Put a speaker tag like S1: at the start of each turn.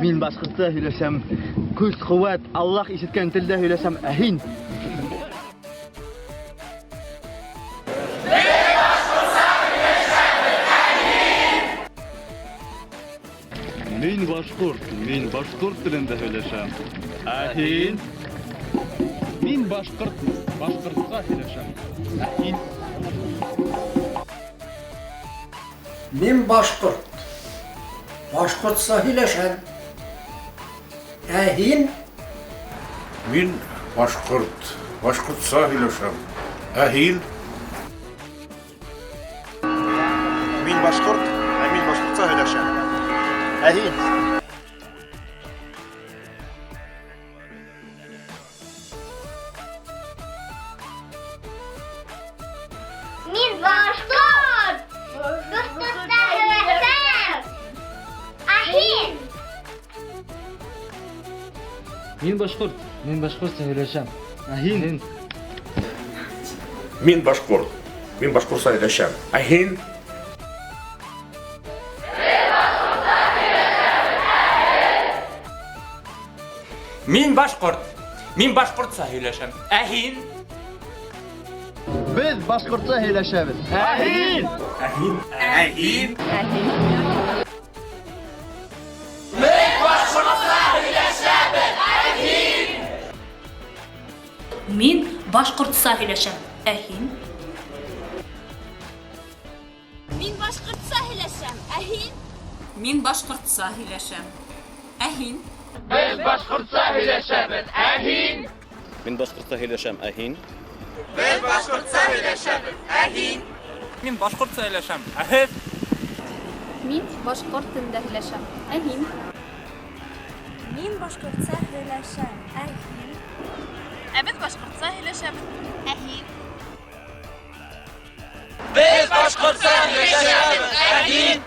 S1: Мин башҡортса һөйләшәм. Көс, ҡеүәт, Аллаһ ишеткән телдә һөйләшәм. Ә һин?
S2: Мин башҡорт, мин башҡорт телендә һөйләшәм. Ә һин?
S3: Мин башҡортмон, башҡортса һөйләшәм. Ә һин?
S4: Мин башҡорт. Башҡортса һөйләшәм. Ә һин?
S5: Мин башҡорт, башҡортса һөйләшәм. Ә һин?
S6: Мин башҡорт, ә мин башҡортса һөйләшәм.
S1: Ә һин?
S7: Мин башҡорт! Башҡортса һөйләшәм. Ә һин?
S8: Мин башҡорт, мин башҡортса һөйләшәм.
S1: Ә һин?
S5: Мин башҡорт, мин башҡортса һөйләшәм. Ә һин?
S9: Мин башҡорт. Мин башҡортса һөйләшәм. Ә һин?
S1: Беҙ башҡортса һөйләшәбеҙ. Ә һин?
S9: Ә һин? Ә һин?
S10: Мин башҡортса һөйләшәм. Ә һин?
S7: Мин башҡортса һөйләшәм. Ә һин?
S11: Мин башҡортса һөйләшәм. Ә һин?
S2: Мин башҡортса һөйләшәм, ә һин?
S12: Мин башҡортса һөйләшәм, ә һин?
S9: Мин башҡортса һөйләшәм. Ә һеҙ?
S13: Мин башҡорт телендә һөйләшәм. Ә һин?
S7: Мин башҡортса һөйләшәм. Ә һин?
S11: Ә беҙ башҡортса һөйләшәбеҙ.
S7: Ә һин?
S9: Беҙ башҡортса һөйләшәбеҙ. Ә һин?